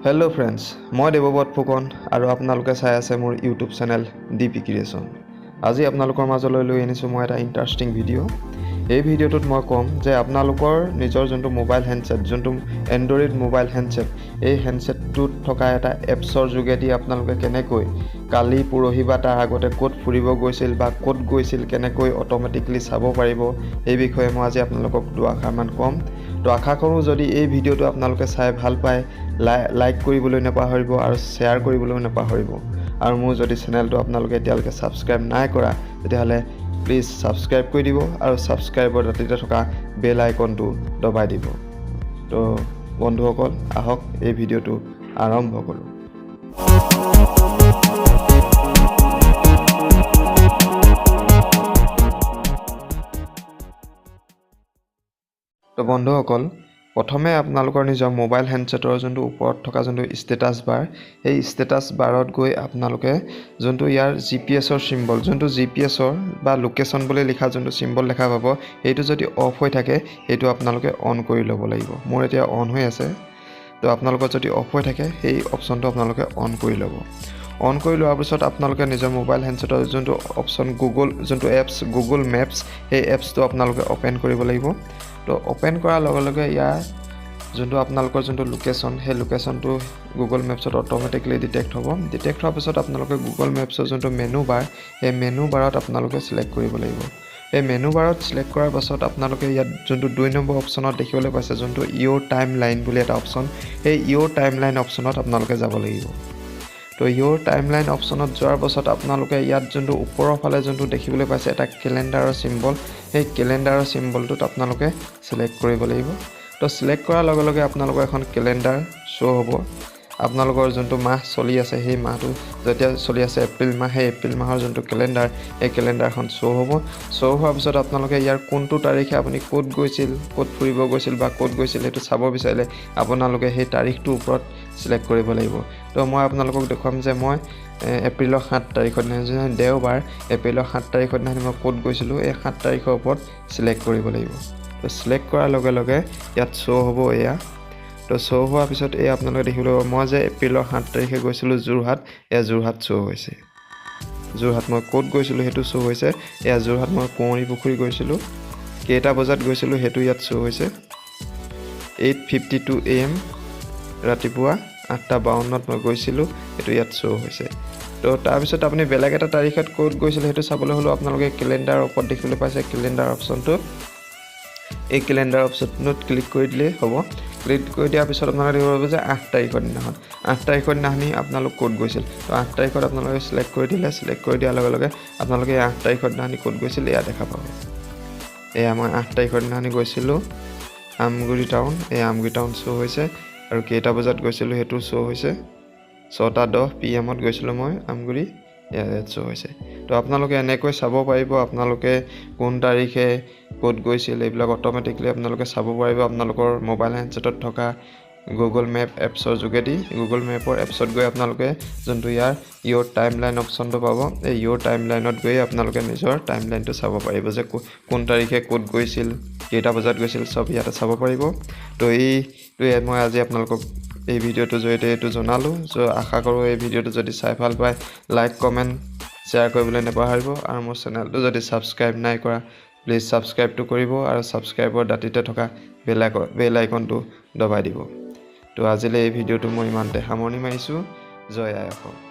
Hello' friends, মই দেৱব্ৰত ফুকন আৰু আপোনালোকে চাই আছে মোৰ YouTube channel D P creation. আজি আপোনালোকৰ মাজলৈ লৈ আনিছোঁ মই এটা ইণ্টাৰেষ্টিং ভিডিঅ'। এই ভিডিঅ'টোত মই ক'ম যে আপোনালোকৰ নিজৰ যোনটো মোবাইল হেণ্ডছেট, যোনটো এণ্ড্ৰইড মোবাইল হেণ্ডছেট, এই হেণ্ডছেটটোত থকা এটা এপছৰ যোগেদি আপোনালোকে কেনেকৈ কালি, পৰহি বা তাৰ আগতে ক'ত ফুৰিব গৈছিল বা ক'ত গৈছিল কেনেকৈ অট'মেটিকলি চাব পাৰিব, এই বিষয়ে মই আজি আপোনালোকক দুআষাৰমান ক'ম। তো আশা কৰোঁ যদি এই ভিডিঅ'টো আপোনালোকে চাই ভাল পায়, লাইক কৰিবলৈ নাপাহৰিব আৰু শ্বেয়াৰ কৰিবলৈও নাপাহৰিব। আৰু মোৰ যদি চেনেলটো আপোনালোকে এতিয়ালৈকে ছাবস্ক্ৰাইব নাই কৰা, তেতিয়াহ'লে প্লিজ ছাবস্ক্ৰাইব কৰি দিব আৰু ছাবস্ক্ৰাইবৰ দাঁতিতে থকা বেল আইকনটো দবাই দিব। তো বন্ধুসকল, আহক এই ভিডিঅ'টো আৰম্ভ কৰোঁ। তো বন্ধুসকল, প্ৰথমে আপোনালোকৰ নিজৰ মোবাইল হেণ্ডছেটৰ যোনটো ওপৰত থকা যোনটো ষ্টেটাছ বাৰ, সেই ষ্টেটাছ বাৰত গৈ আপোনালোকে যোনটো ইয়াৰ জি পি এছৰ চিম্বল, যোনটো জি পি এছৰ বা লোকেশ্যন বুলি লিখা যোনটো চিম্বল দেখা পাব, সেইটো যদি অফ হৈ থাকে সেইটো আপোনালোকে অন কৰি ল'ব লাগিব। মোৰ এতিয়া অন হৈ আছে। তো আপোনালোকৰ যদি অফ হৈ থাকে সেই অপশ্যনটো আপোনালোকে অন কৰি ল'ব। অন কৰি লোৱাৰ পিছত আপোনালোকে নিজৰ মোবাইল হেণ্ডছেটৰ যোনটো অপশ্যন গুগল, যোনটো এপছ গুগল মেপছ, সেই এপছটো আপোনালোকে অ'পেন কৰিব লাগিব। তো অ'পেন কৰাৰ লগে লগে ইয়াৰ যোনটো আপোনালোকৰ যোনটো লোকেশ্যন, সেই লোকেশ্যনটো গুগল মেপছত অট'মেটিকলি ডিটেক্ট হ'ব। ডিটেক্ট হোৱাৰ পিছত আপোনালোকে গুগল মেপছৰ যোনটো মেনু বাৰ, সেই মেনু বাৰত আপোনালোকে ছিলেক্ট কৰিব লাগিব। এই মেনু বাৰত ছিলেক্ট কৰাৰ পাছত আপোনালোকে ইয়াত যোনটো 2 নম্বৰ অপশ্যনত দেখিবলৈ পাইছে, যোনটো ইয়ৰ টাইম লাইন বুলি এটা অপশ্যন, সেই ইয়ৰ টাইম লাইন অপশ্যনত আপোনালোকে যাব লাগিব। তো ইয়ৰ টাইম লাইন অপশ্যনত যোৱাৰ পাছত আপোনালোকে ইয়াত যোনটো ওপৰৰ ফালে যোনটো দেখিবলৈ পাইছে এটা কেলেণ্ডাৰৰ চিম্বল, সেই কেলেণ্ডাৰৰ চিম্বলটোত আপোনালোকে ছিলেক্ট কৰিব লাগিব। তো ছিলেক্ট কৰাৰ লগে লগে আপোনালোকৰ এখন কেলেণ্ডাৰ শ্ব' হ'ব। আপোনালোকৰ যোনটো মাহ চলি আছে, সেই মাহটো যেতিয়া চলি আছে এপ্ৰিল মাহ, সেই এপ্ৰিল মাহৰ যোনটো কেলেণ্ডাৰ, সেই কেলেণ্ডাৰখন শ্ব' হ'ব। শ্ব' হোৱাৰ পিছত আপোনালোকে ইয়াৰ কোনটো তাৰিখে আপুনি ক'ত গৈছিল, ক'ত ফুৰিব গৈছিল বা ক'ত গৈছিল সেইটো চাব বিচাৰিলে আপোনালোকে সেই তাৰিখটোৰ ওপৰত ছিলেক্ট কৰিব লাগিব। তো মই আপোনালোকক দেখুৱাম যে মই এপ্ৰিলৰ 7 তাৰিখৰ দিনা, দেওবাৰ, এপ্ৰিলৰ 7 তাৰিখৰ দিনাখনি মই ক'ত গৈছিলোঁ, এই 7 তাৰিখৰ ওপৰত ছিলেক্ট কৰিব লাগিব। তো ছিলেক্ট কৰাৰ লগে লগে ইয়াত শ্ব' হ'ব এয়া। তো শ্ব' হোৱাৰ পিছত এই আপোনালোকে দেখিবলৈ পাব মই যে এপ্ৰিলৰ 7 তাৰিখে গৈছিলোঁ যোৰহাট, এয়া যোৰহাট শ্ব' হৈছে। যোৰহাট মই ক'ত গৈছিলোঁ সেইটো শ্ব' হৈছে। এয়া যোৰহাট মই কুঁৱৰী পুখুৰী গৈছিলোঁ, কেইটা বজাত গৈছিলোঁ সেইটো ইয়াত শ্ব' হৈছে। 8:52 AM, ৰাতিপুৱা 8:52 মই গৈছিলোঁ, সেইটো ইয়াত শ্ব' হৈছে। তো তাৰপিছত আপুনি বেলেগ এটা তাৰিখত ক'ত গৈছিলে সেইটো চাবলৈ হ'লেও আপোনালোকে কেলেণ্ডাৰৰ ওপৰত দেখিবলৈ পাইছে কেলেণ্ডাৰ অপশ্যনটো, এই কেলেণ্ডাৰ অপশ্যনটোত ক্লিক কৰি দিলেই হ'ব। ক্লিক কৰি দিয়াৰ পিছত আপোনালোকে দেখিব পাব যে 8 তাৰিখৰ দিনাখন, 8 তাৰিখৰ দিনাখনি আপোনালোক ক'ত গৈছিল। তো 8 তাৰিখত আপোনালোকে ছিলেক্ট কৰি দিলে, ছিলেক্ট কৰি দিয়াৰ লগে লগে আপোনালোকে 8 তাৰিখৰ দিনাখনি ক'ত গৈছিল এয়া দেখা পাব। এয়া মই 8 তাৰিখৰ দিনাখনি গৈছিলোঁ আমগুৰি টাউন, এই আমগুৰি টাউন শ্ব' হৈছে। আৰু কেইটা বজাত গৈছিলোঁ সেইটো শ্ব' হৈছে, 6:10 PM গৈছিলোঁ মই আমগুৰি, ইয়াত শ্ব' হৈছে। তো আপোনালোকে এনেকৈ চাব পাৰিব আপোনালোকে কোন তাৰিখে ক'ত গৈছিল, এইবিলাক অট'মেটিকলি আপোনালোকে চাব পাৰিব আপোনালোকৰ মোবাইল হেণ্ডছেটত থকা গুগল মেপ এপছৰ যোগেদি। গুগল মেপৰ এপছত গৈ আপোনালোকে যোনটো ইয়াৰ ইয়ৰ টাইম লাইন অপশ্যনটো পাব, এই ইয়ৰ টাইম লাইনত গৈ আপোনালোকে নিজৰ টাইম লাইনটো চাব পাৰিব যে কোন তাৰিখে ক'ত গৈছিল, কেইটা বজাত গৈছিল, চব ইয়াতে চাব পাৰিব। তো এইটোৱে মই আজি আপোনালোকক এই ভিডিঅ'টোৰ জৰিয়তে এইটো জনালোঁ। চ' আশা কৰোঁ এই ভিডিঅ'টো যদি চাই ভাল পায় লাইক, কমেণ্ট, শ্বেয়াৰ কৰিবলৈ নাপাহৰিব। আৰু মোৰ চেনেলটো যদি ছাবস্ক্ৰাইব নাই কৰা প্লিজ ছাবস্ক্ৰাইবটো কৰিব আৰু ছাবস্ক্ৰাইবৰ দাঁতিতে থকা বেল আইকনটো দবাই দিব। তো আজিলৈ এই ভিডিঅ'টো মই ইমানতে সামৰণি মাৰিছোঁ। জয় আই অসম।